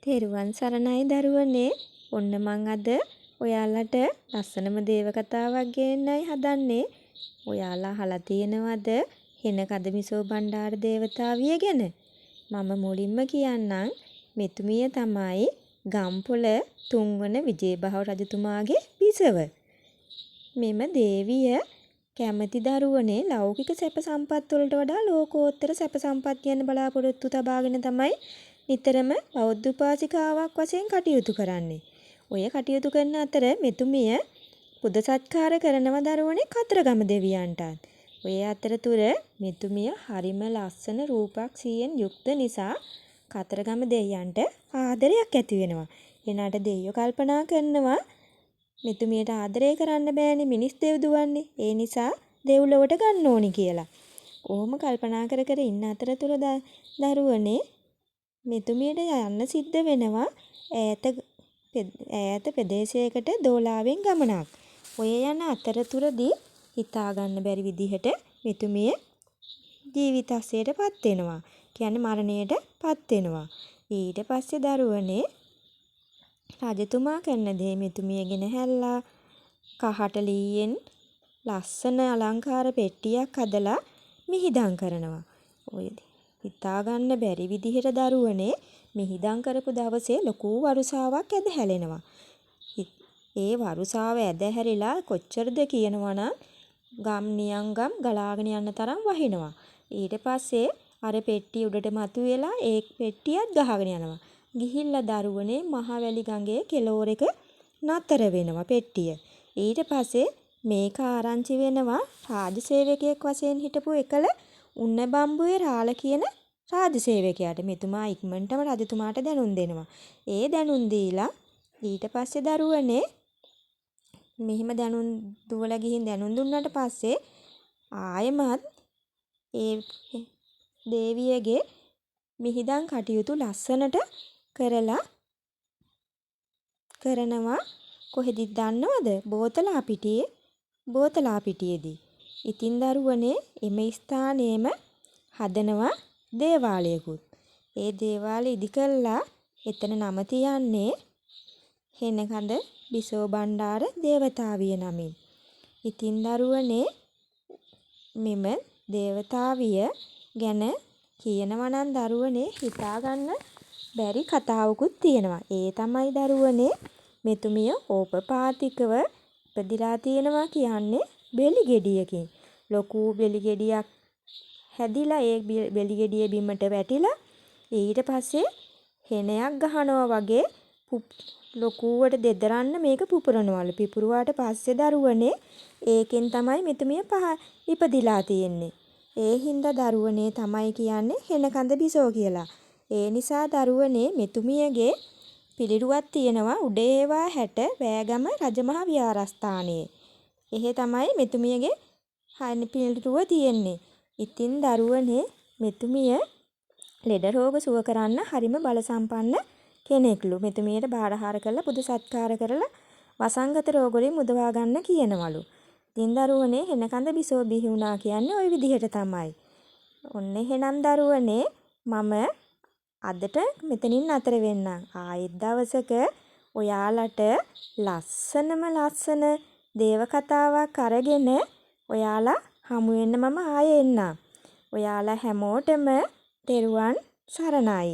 තෙරුවන් සරණයි දරුවනේ. ඔන්න මං අද ඔයාලට ලස්සනම දේව කතාවක් ගේන්නයි හදන්නේ. ඔයාලා අහලා තියෙනවද හෙනකඳ මිසෝ බණ්ඩාර දේවතාවිය ගැන? මම මුලින්ම කියන්නම්, මෙතුමිය තමයි ගම්පොළ තුන්වන විජේබාහු රජතුමාගේ බිසව. මෙම දේවිය කැමති දරුවනේ ලෞකික සැප සම්පත් වලට වඩා ලෝකෝත්තර සැප සම්පත් ගැන බලාපොරොත්තු තබාගෙන තමයි නිතරම බෞද්ධ උපාසිකාවක් වශයෙන් කටයුතු කරන්නේ. ඔය කටයුතු කරන අතර මෙතුමිය පුද සත්කාර කරනවා දරුවනේ කතරගම දෙවියන්ටත්. ඔය අතරතුර මෙතුමිය හරිම ලස්සන රූපක් සීයෙන් යුක්ත නිසා කතරගම දෙවියන්ට ආදරයක් ඇති වෙනවා. එනාට දෙයියෝ කල්පනා කරනවා මෙතුමියට ආදරය කරන්න බෑනේ, මිනිස් දෙව්දුවන්නේ. ඒ නිසා දෙව්ලොවට ගන්න ඕනි කියලා. ඔහොම කල්පනා කර කර ඉන්න අතරතුර දරුවනේ මෙතුමියට යන්න සිද්ධ වෙනවා ඈත ඈත ප්‍රදේශයකට දෝලාවෙන් ගමනක්. ඔය යන අතරතුරදී හිතා ගන්න බැරි විදිහට මෙතුමිය ජීවිතස්සයට පත් වෙනවා. කියන්නේ මරණයට පත් වෙනවා. ඊට පස්සේ දරුවනේ රජතුමා කරන දේ මෙතුමිය ගෙනහැල්ලා කහට ලීයෙන් ලස්සන අලංකාර පෙට්ටියක් හදලා මිහිදන් කරනවා. ඔය හිතා ගන්න බැරි විදිහට දරුවනේ මිහිදන් කරපු දවසේ ලොකු වරුසාවක් ඇද හැලෙනවා. ඒ වරුසාව ඇද හැරිලා කොච්චරද කියනවා නම් ගම් නියංගම් ගලාගෙන යන තරම් වහිනවා. ඊට පස්සේ අර පෙට්ටිය උඩට මතුවෙලා ඒ පෙට්ටියත් ගහගෙන යනවා. ගිහිල්ලා දරුවනේ මහවැලි ගඟේ කෙළවරක නතර වෙනවා පෙට්ටිය. ඊට පස්සේ මේක ආරංචි වෙනවා රාජ සේවකයෙක් වශයෙන් හිටපු එකල උන්නබම්බුවේ රාළ කියන රාජ සේවකයාට. මෙතුමා ඉක්මනටම රජතුමාට දැනුම් දෙනවා. ඒ දැනුම් දීලා ඊට පස්සේ දරුවනේ මෙහෙම දැනුම් දුවලා ගිහින් දැනුම් දුන්නාට පස්සේ ආයෙමත් ඒ දේවියගේ මිහිදන් කටයුතු ලස්සනට කරලා කරනවා. කොහෙදිද දන්නවද? බෝතලා පිටියේ, බෝතලා පිටියේදී. ඉතින් දරුවනේ එම ස්ථානයේම හදනවා දේවාලයකුත්. ඒ දේවාලය ඉදි කළා එතන නම තියන්නේ හෙනකඳ බිසෝ බණ්ඩාර දේවතාවිය නමින්. ඉතින් දරුවනේ මෙම දේවතාවිය ගැන කියනවා නම් දරුවනේ හිතා ගන්න බැරි කතාවකුත් තියෙනවා. ඒ තමයි දරුවනේ මෙතුමිය ඕපපාතිකව ඉපදිලා තියෙනවා කියන්නේ බෙලි ගෙඩියකින්. ලොකු බෙලි ගෙඩියක් හැදිලා ඒ බෙලි ගෙඩිය බිමට වැටිලා ඊට පස්සේ හෙනයක් ගහනවා වගේ ලොකුවට දෙදරන්න මේක පුපුරනවලු. පිපුරුවාට පස්සේ දරුවනේ ඒකෙන් තමයි මෙතුමිය පහ ඉපදිලා තියෙන්නේ. ඒ හින්දා දරුවනේ තමයි කියන්නේ හෙනකඳ බිසෝ කියලා. ඒ නිසා දරුවනේ මෙතුමියගේ පිළිරුවක් තියෙනවා උඩේවා 60 වෑගම රජමහා විහාරස්ථානයේ. එහෙ තමයි මෙතුමියගේ පිළිරුව තියෙන්නේ. ඉතින් දරුවනේ මෙතුමිය ලෙඩ රෝග සුව කරන්න හරිම බල සම්පන්න කෙනෙක්ලු. මෙතුමියට බාරහාර කරලා පුද සත්කාර කරලා වසංගත රෝග වලින් මුදවා ගන්න කියනවලු. ඉතින් දරුවනේ හෙනකඳ බිසෝ බිහි වුණා කියන්නේ ඔය විදිහට තමයි. ඔන්න එහෙනම් දරුවනේ මම අදට මෙතනින් නතර වෙන්නම්. ආයෙත් දවසක ඔයාලට ලස්සනම ලස්සන දේව කතාවක් අරගෙන ඔයාලා හමු වෙන්න මම ආයෙ එන්නම්. ඔයාලා හැමෝටම තෙරුවන් සරණයි.